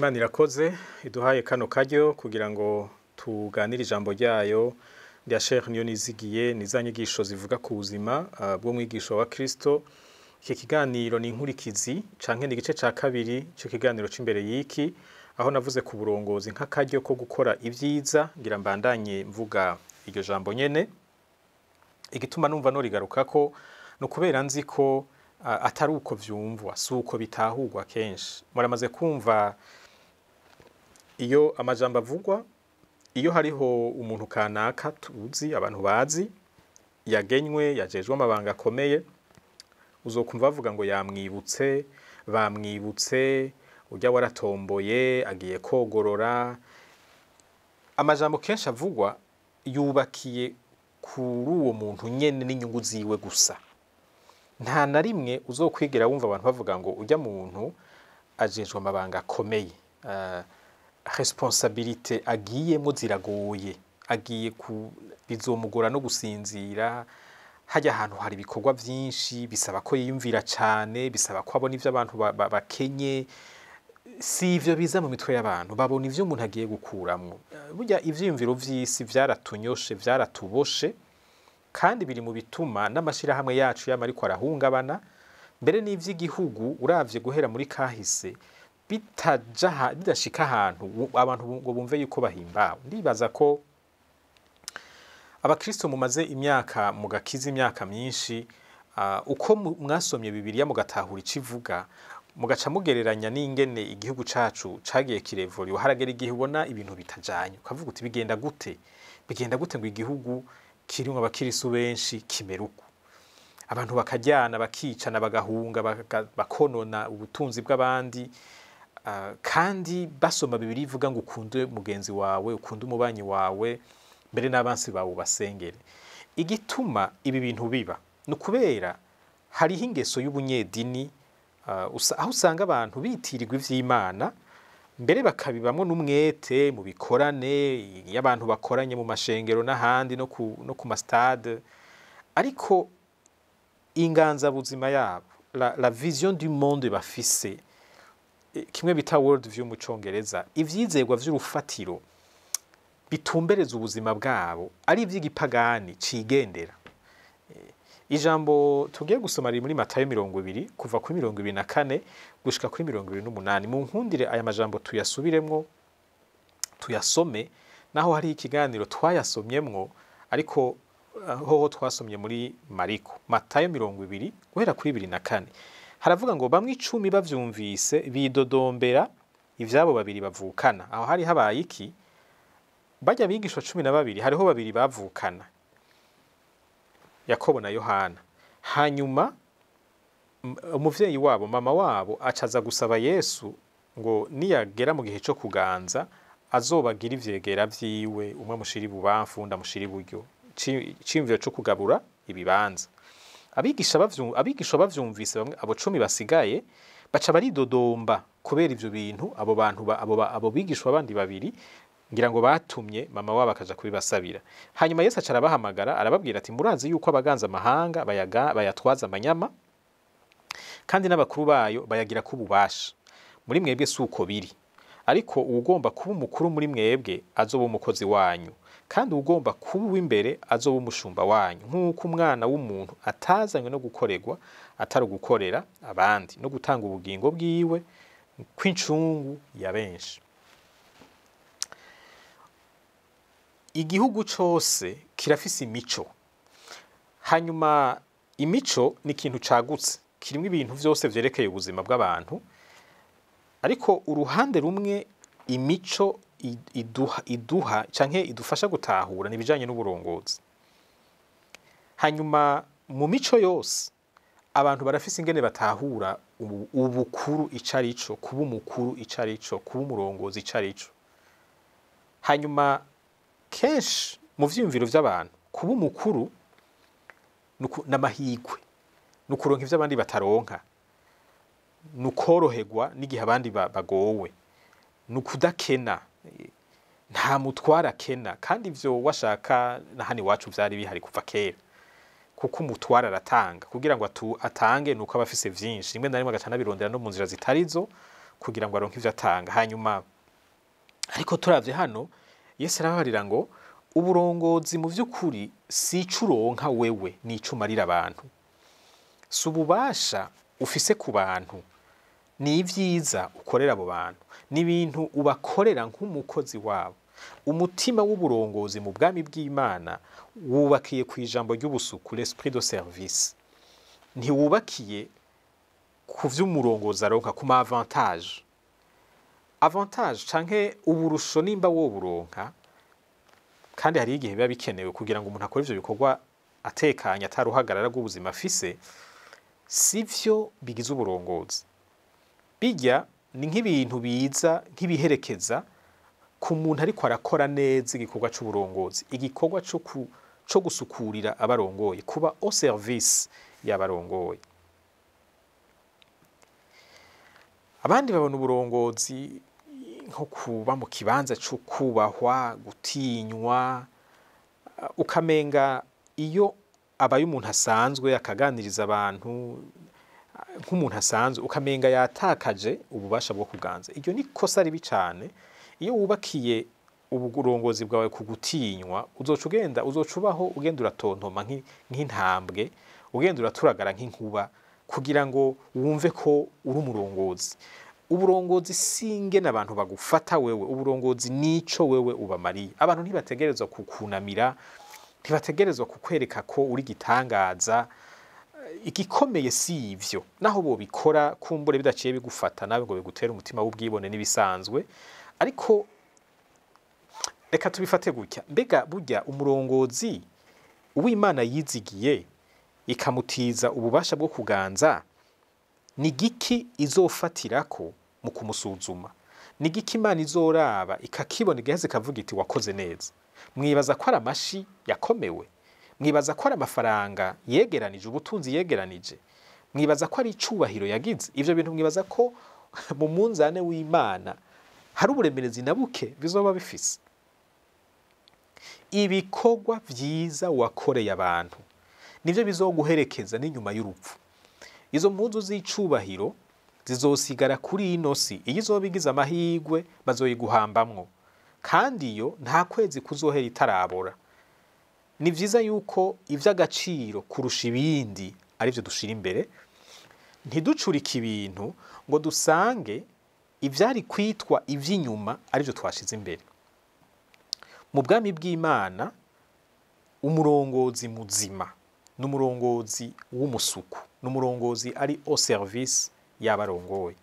Imana irakoze iduhaye kano karyo kugira ngo tuganire ijambo ryayo rya Sheikh Niyonizigiye ni za nyigisho zivuga ku buzima bw'umwigisha wa Kristo. Iki kiganiro ni inkurikizi canke ni igice ca kabiri c'ikiganiro c'imbere y'iki, aho navuze ku burongozi nk'akaryo ko gukora ivyiza, ngira mbandanye mvuga iryo jambo nyene. Igituma numva norigarukako ni ukubera nzi ko atari uko vyumvwa, si uko bitahurwa kenshi. Muramaze kumva iyo amajambo avugwa, iyo hariho umuntu kanaka tuzi, abantu bazi, yagenywe, yajejwe amabanga akomeye, uzokumva bavuga ngo yamwibutse, bamwibutse, urya waratomboye, agiye kogorora. Amajambo kenshi avugwa yubakiye kuri uwo muntu nyene n'inyungu ziwe gusa. Nta na rimwe uzokwigera wumva abantu bavuga ngo urya muntu ajejwe amabanga akomeye, responsabilité agiyemo ziragoye, agiye ku bizomugora no gusinzira, hajya ahantu hari ibikorwa vyinshi bisaba ko yiyumvira cane, bisaba ko abona ivyo abantu bakenye. Si ivyo biza mu mitwe y'abantu, babona ivyo umuntu agiye gukuramwo. Burya ivyiyumviro vy'isi vyaratunyoshe, vyaratuboshe, kandi biri mu bituma n'amashirahamwe yacu yama ariko arahungabana, mbere n'ivy'igihugu uravye guhera muri kahise bitaja bidashika ahantu abantu ngo bumve yuko bahimbawe. Ndibaza ko abakristo mumaze imyaka mugakiza imyaka myinshi, uko mwasomye Bibiliya mugatahura icivuga, mugaca mugereranya n'ingene igihugu cacu cagiye kirevuriwe, haragera igihe ubona ibintu bitajanye ukavuga uti bigenda gute, bigenda gute ngo igihugu kirimwo abakirisu benshi kimera uku, abantu bakajyana bakicana bagahunga bakonona ubutunzi bw'abandi, kandi basoma Bibiliya ivuga ngo ukunde mugenzi wawe, ukunde umubanyi wawe, mbere n'abansi bawe ubasengere. Igituma ibi bintu biba ni ukubera hariho ingeso y'ubunyedini, aho usanga abantu bitirirwa ivy'Imana, mbere bakabibamwo n'umwete mu bikorane, iyo abantu bakoranye mu mashengero n'ahandi no ku mastade, ariko inganzabuzima yabo, la vision du monde bafise, kimwe bita world view mu congereza, ivyizerwa vy'urufatiro bitumbereza ubuzima bwabo ari ivy'igipagani cigendera. Ijambo tugiye gusoma riri muri Matayo 20 kuva kuri 24 gushika kuri 28. Mu nkundire aya majambo tuyasubiremwo, tuyasome, naho hari ikiganiro twayasomyemwo, ariko hoho twasomye muri Mariko. Matayo 20 guhera kuri 24 haravuga ngo bamwe 10 bavyumvise bidodombera ivyabo babiri bavukana. Aho hari habaye iki? Bajya bigishwa 12 hariho babiri bavukana, Yakobo na Yohana. Hanyuma umuvyeyi wabo, mama wabo, acaza gusaba Yesu ngo niyagera mu gihe cyo kuganza azobagira ivyegera vyiwe, umwe mushiri bubamfu undi amushira iburyo, cimviro cyo kugabura ibibanza. Abigisha bavyumvise bamwe abo 10 basigaye baca baridodomba kubera ivyo bintu. Abo bantu abo bigishwa bandi babiri ngira ngo batumye mama wabo akaja kubibasabira. Hanyuma Yesu aca arabahamagara arababwira ati murazi yuko abaganza amahanga bayatwaza amanyama, kandi n'abakuru bayo bayagira ko ububasha. Muri mwebwe si uko biri, ariko uwugomba kuba umukuru muri mwebwe azoba umukozi wanyu, kandi uwugomba kuba uw'imbere azoba umushumba wanyu, nk'uko umwana w'umuntu atazanywe no gukorerwa, atari ugukorera abandi no gutanga ubugingo bwiwe kw'incungu ya benshi. Igihugu cose kirafise imico. Hanyuma imico ni ikintu cagutse kirimwo ibintu vyose vyerekeye ubuzima bw'abantu, ariko uruhande rumwe imico iduha canke idufasha gutahura ni ibijanye n'uburongozi. Hanyuma mu mico yose abantu barafise ingene batahura ubukuru icarico, kuba umukuru icarico, kuba umurongozi icarico. Hanyuma kenshi mu vyiyumviro vy'abantu kuba umukuru n'amahigwe, nukuronka ivyo abandi bataronka, nukoroherwa n'igihe abandi bagowe, nukudakena, nta mutwara akena. Kandi ivyo washaka na hano iwacu vyari bihari kuva kera, kuko umutwara aratanga kugira ngo atange nuko aba afise vyinshi, rimwe na rimwe agaca anabirondera no mu nzira zitarizo kugira ngo aronke ivyo atanga. Hanyuma ariko turavye hano, Yesu arababarira ngo uburongozi mu vy'ukuri si ico uronka wewe, ni ico umarira abantu, si ububasha ufise ku bantu, ni ivyiza ukorera abo bantu, ni ibintu ubakorera nk'umukozi wabo. Umutima w'uburongozi mu bwami bw'Imana wubakiye ku ijambo ry'ubusuku, l'esprit de service. Ntiwubakiye ku vy'umurongozi aronka, ku ma avantage. Avantage canke uburusho nimba woburonka, kandi hariho igihe biba bikenewe kugira ngo umuntu akore ivyo bikorwa atekanye, ataruhagarara rw'ubuzima afise, sivyo bigize uburongozi. Bijya ni nk'ibintu biza nk'ibiherekeza ku muntu ariko arakora neza igikorwa c'uburongozi, igikorwa co gusukurira abarongoye, kuba au service y'abarongoye. Abandi babona uburongozi nko kuba mu kibanza co kubahwa, gutinywa, ukamenga iyo abaye umuntu asanzwe akaganiriza abantu nk'umuntu asanzwe, ukamenga yatakaje ububasha bwo kuganza. Iryo ni kosa ribi cane. Iyo wubakiye uburongozi bwawe ku gutinywa, uzoca ugenda, uzoca ubaho ugenda uratontoma nk'intambwe, ugenda uraturagara nk'inkuba, kugira ngo wumve ko uri umurongozi. Uburongozi si ingene abantu bagufata wewe, uburongozi nico wewe ubamariye. Abantu ntibategerezwa kukunamira, ntibategerezwa kukwereka ko uri gitangaza. Igikomeye si ivyo, naho bobikora kumbure bidaciye bigufata nawe ngo bigutere umutima w'ubwibone n'ibisanzwe. Ariko reka tubifate gutya, mbega burya umurongozi uw'Imana yizigiye ikamutiza ububasha bwo kuganza, ni giki izofatirako mu kumusuzuma? Ni giki Imana izoraba ikakibona igaheza ikavuga iti wakoze neza? Mwibaza ko ari amashi yakomewe? Mwibaza ko ari amafaranga yegeranije, ubutunzi yegeranije? Mwibaza ko ari icubahiro yagize? Ivyo bintu mwibaza ko mu munzane w'Imana hari uburemerezi na buke bizoba bifise? Ibikorwa vyiza wakoreye abantu nivyo bizoguherekeza n'inyuma y'urupfu. Izo mpuzu z'icubahiro zizosigara kuri ino si, iyo izoba igize amahirwe bazoyiguhambamwo, kandi iyo nta kwezi kuzohera itarabora. Ni vyiza yuko ivy'agaciro kurusha ibindi arivyo dushira imbere, ntiducurike ibintu ngo dusange ivyari kwitwa ivy'inyuma arivyo twashize imbere. Mu bwami bw'Imana umurongozi muzima n'umurongozi w'umusuku, n'umurongozi ari au service y'abarongoye.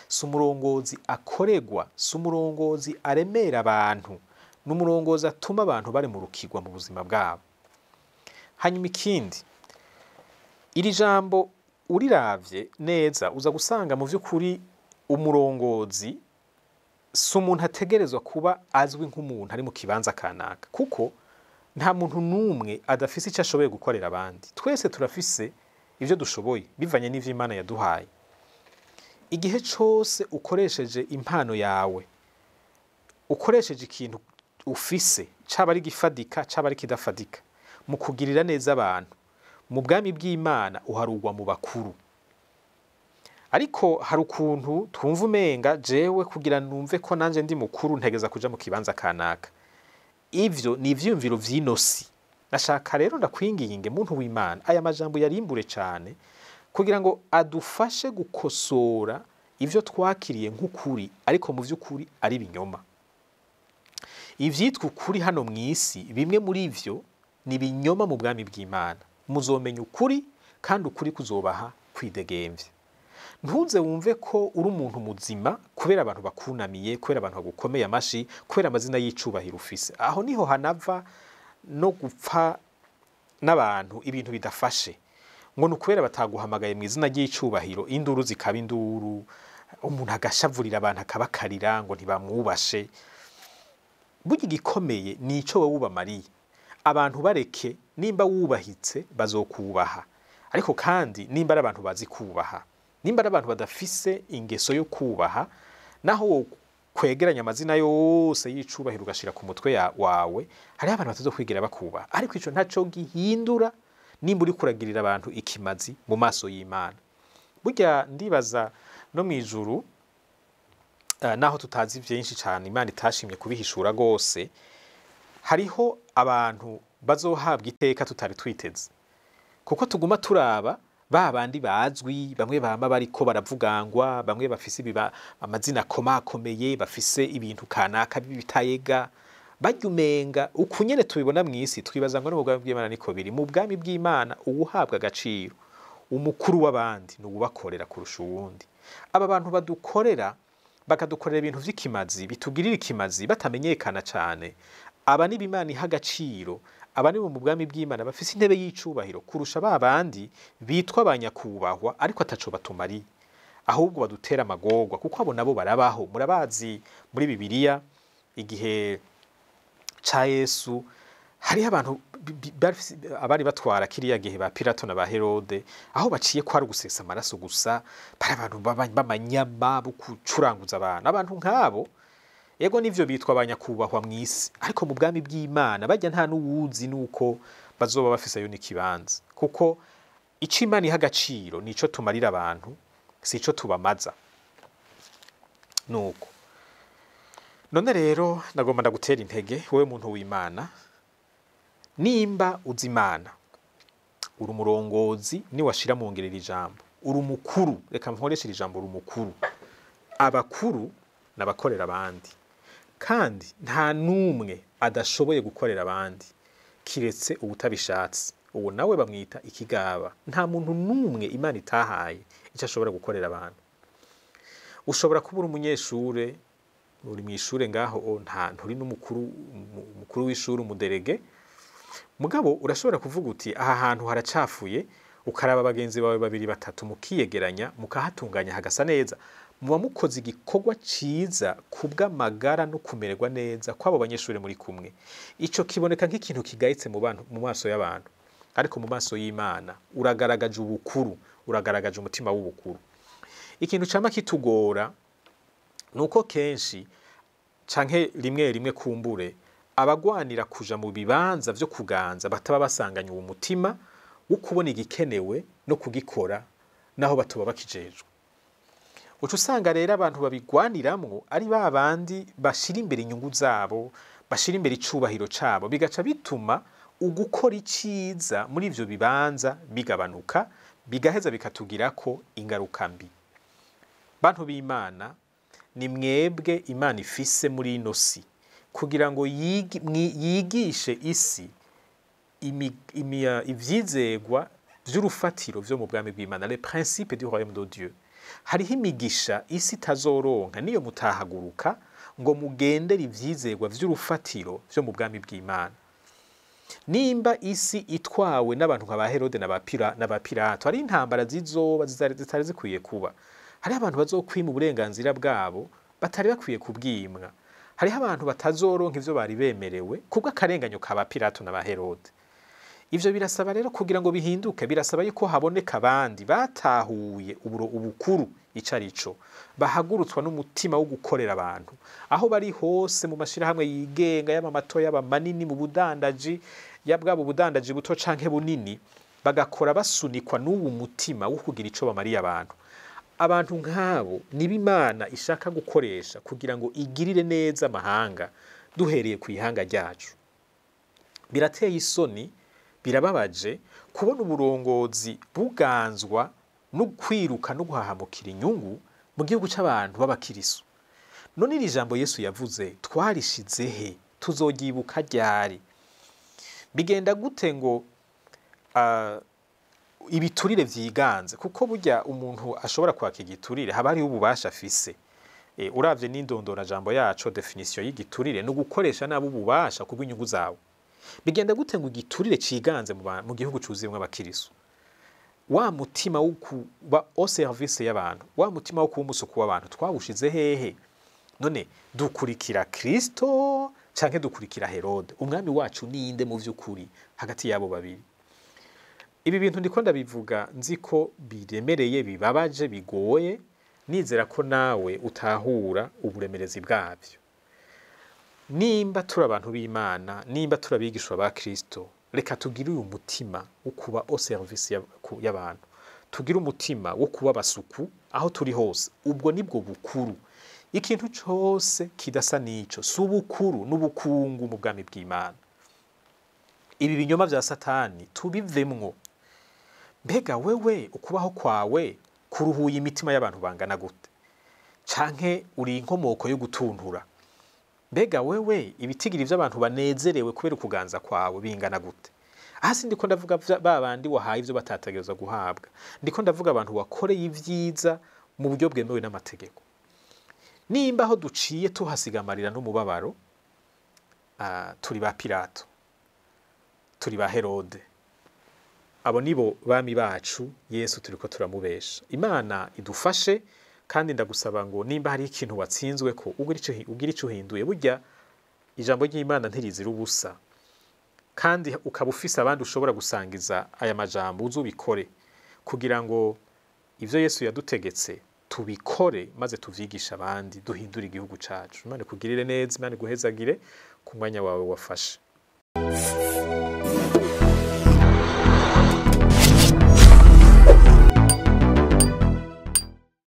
Si umurongozi akoregwa, si umurongozi aremera abantu, n'umurongozi atuma abantu bari mu rukigwa mu buzima bwabo. Hanyuma ikindi, iri jambo uriravye neza uza gusanga mu vy'ukuri umurongozi si umuntu ategerezwa kuba azwi nk'umuntu ari mu kibanza kanaka, kuko nta muntu n'umwe adafise ico ashoboye gukorera abandi. Twese turafise ivyo dushoboye bivanye n'ivyo Imana yaduhaye. Igihe cose ukoresheje impano yawe, ukoresheje ikintu ufise, caba ari gifadika caba ari kidafadika, mu kugirira neza abantu, mu bwami bw'Imana uharugwa mu bakuru. Ariko hari ukuntu twumva umenga jewe kugira numve ko nanje ndi mukuru ntegeza kuja mu kibanza kanaka. Ivyo ni ivyiyumviro vy'inosi. Nashaka rero ndakwinginge muntu w'Imana, aya majambo yarimbure cane kugira ngo adufashe gukosora ivyo twakiriye nk'ukuri, ariko mu vy'ukuri ari ibinyoma. Ivyitwa ukuri hano mw'isi, bimwe muri ivyo ni ibinyoma mu bwami bw'Imana. Muzomenya ukuri kandi ukuri kuzobaha kwidegemvya. Ntuze wumve ko uri umuntu muzima kubera abantu bakunamiye, kubera abantu bagukomeye amashi, kubera amazina y'icubahiro ufise. Aho niho hanava no gupfa n'abantu ibintu bidafashe, ngo ni ukubera bataguhamagaye mu izina ry'icubahiro, induru zikaba induru, umuntu agashavurira abantu akabakarira ngo ntibamwubashe. Burya igikomeye ni ico wowe ubamariye. Abantu bareke, nimba wubahitse bazokubaha, ariko kandi nimba ari abantu bazi kubaha, nimba ari abantu badafise ingeso yo kubaha, naho kwegeranya amazina yose y'icubahiro ugashira ku mutwe wawe, hariho abantu batazokwigira bakubaha. Ariko ico ntaco gihindura nimba uriko uragirira abantu ikimazi mu maso y'Imana. Burya ndibaza no mw'ijuru Naho tutazi vyinshi cane, Imana itashimye kubihishura gose, hariho abantu bazohabwa iteka tutari twiteze, kuko tuguma turaba ba bandi bazwi, bamwe bama bariko baravugangwa, bamwe bafise amazina akomakomeye, bafise ibintu kanaka b'ibitayega barya. Umenga uku nyene tubibona mw'isi, twibaza ngo no mu bwami bw'Imana niko biri. Mu bwami bw'Imana, uwuhabwa agaciro, umukuru w'abandi, ni uwubakorera kurusha uwundi. Aba bantu badukorera, bakadukorera ibintu vy'ikimazi, bitugirira ikimazi, batamenyekana cane, aba nibo Imana iha agaciro. Aba nibo mu bwami bw'Imana bafise intebe y'icubahiro kurusha ba bandi bitwa abanyakubahwa ariko ataco batumariye, ahubwo badutera amagorwa, kuko abo nabo barabaho. Murabazi muri Bibiliya, igihe ca Yesu, hariho abantu abari batwara kiriya gihe, ba Pilato na ba Herode, aho baciye ko ari ugusesa amaraso gusa. Bari abantu b'amanyama bo gucuranguza abantu. Abantu nk'abo, ego nivyo, bitwa abanyakubahwa mw'isi, ariko mu bwami bw'Imana bajya nta n'uwuzi nuko bazoba bafiseyo n'ikibanza, kuko ico Imana iha agaciro nico tumarira abantu, si ico tubamaza. Nuko none rero nagomba ndagutera intege, wowe muntu w'Imana. Nimba uzi Imana, uri umurongozi, niwashira mu ngiro iri jambo, uri umukuru. Reka nkoreshe iri jambo, uri umukuru. Abakuru n'abakorera abandi, kandi nta n'umwe adashoboye gukorera abandi kiretse uwutabishatse, uwo nawe bamwita ikigaba. Nta muntu n'umwe Imana itahaye icyo ashobora gukorera abantu. Ushobora kuba uri umunyeshure, uri mw'ishure ngaho, nta nturi n'umukuru, umukuru w'ishure, umu délégué, mugabo urashobora kuvuga uti: "Aha hantu haracafuye." Ukaraba bagenzi bawe babiri, batatu, mukiyegeranya, mukahatunganya hagasa neza. Muba mukoze igikorwa ciza kubw'amagara no kumererwa neza kw'abo banyeshure muri kumwe. Ico kiboneka nk'ikintu kigayitse mu bantu, mu maso y'abantu, ariko mu maso y'Imana uragaragaje ubukuru, uragaragaje umutima w'ubukuru. Ikintu cama kitugora nuko kenshi canke rimwe rimwe, kumbure abagwanira kuja mu bibanza vyo kuganza bataba basanganye uwo mutima wo kubona igikenewe no kugikora naho batoba bakijejwe. Uca usanga rero abantu babigwaniramwo ari ba bandi bashira imbere inyungu zabo, bashira imbere icubahiro cabo, bigaca bituma ugukora iciza muri ivyo bibanza bigabanuka, bigaheza bikatugirako ingaruka mbi. Bantu b'Imana, ni mwebwe Imana ifise muri ino si kugira ngo yigishe isi ivyizegwa vy'urufatiro vyo mu bwami bw'Imana, les principes du royaume de Dieu. Hariho imigisha isi itazoronka niyo mutahaguruka ngo mugendere ivyizegwa vy'urufatiro vyo mu bwami bw'Imana. Nimba isi itwawe n'abantu nka ba Herode na ba Pilato, hari intambara zizoba zitari zikwiye kuba, hariho abantu bazokwima uburenganzira bwabo batari bakwiye kubwimwa, hariho abantu batazoronka ivyo bari bemerewe kubw'akarenganyo ka ba Pilato na ba Herode. Ivyo birasaba rero, kugira ngo bihinduke, birasaba yuko haboneka abandi batahuye ubukuru ico arico, bahagurutswa n'umutima wo gukorera abantu aho bari hose, mu mashirahamwe yigenga, yaba mato, yaba manini, mu budandaji, yabwaba ubudandaji buto canke bunini, bagakora basunikwa n'uwu mutima wo kugira ico bamariye abantu. Abantu nk'abo nibo Imana ishaka gukoresha kugira ngo igirire neza amahanga, duhereye ku ihanga ryacu. Birateye isoni, birababaje kubona uburongozi buganzwa no kwiruka no guhahamukira inyungu mu gihugu c'abantu b'abakirisu. None iri jambo Yesu yavuze twarishize he? Tuzoryibuka ryari? Bigenda gute ngo ibiturire vyiganze? Kuko burya umuntu ashobora kwaka igiturire haba hariho ububasha afise. Uravye n'indondora jambo yaco, définition y'igiturire, ni ugukoresha nabi ububasha kubw'inyungu zawe. Bigenda gute ngo igiturire ciganze mu gihugu cuzuyemwo abakirisu? Wa mutima wo kuba au service y'abantu, wa mutima wo kuba umusuku w'abantu, twawushize hehe? None dukurikira Kristo canke dukurikira Herode? Umwami wacu ninde mu vy'ukuri hagati y'abo babiri? Ibi bintu ndiko ndabivuga nzi ko biremereye, bibabaje, bigoye, nizera ko nawe utahura uburemerezi bwavyo. Nimba turi abantu b'Imana, nimba turi abigishwa ba Kristo, reka tugire uyu mutima wo kuba au service y'abantu, tugire umutima wo kuba abasuku aho turi hose. Ubwo nibwo bukuru. Ikintu cose kidasa n'ico si ubukuru n'ubukungu mu bwami bw'Imana. Ibi binyoma vya Satani tubivemwo. Mbega wewe ukubaho kwawe kuruhuye imitima y'abantu bangana gute? Canke uri inkomoko yo gutuntura? Mbega wewe ibitigiri vy'abantu banezerewe kubera ukuganza kwawe bingana gute? Aha sindiko ndavuga ba bandi wahaye ivyo batategerezwa guhabwa, ndiko ndavuga abantu wakoreye ivyiza mu buryo bwemewe n'amategeko. Nimba aho duciye tuhasiga amarira n'umubabaro, turi ba Pilato, turi ba Herode, abo nibo bami bacu. Yesu turiko turamubesha. Imana idufashe. Kandi ndagusaba ngo nimba hari ikintu watsinzwe ko ugira ico uhinduye, burya ijambo ry'Imana ntirizira ubusa, kandi ukaba ufise abandi ushobora gusangiza aya majambo, uzubikore kugira ngo ivyo Yesu yadutegetse tubikore, maze tuvyigishe abandi, duhindure igihugu cacu. Imana ikugirire neza, Imana iguhezagire ku mwanya wawe wafashe.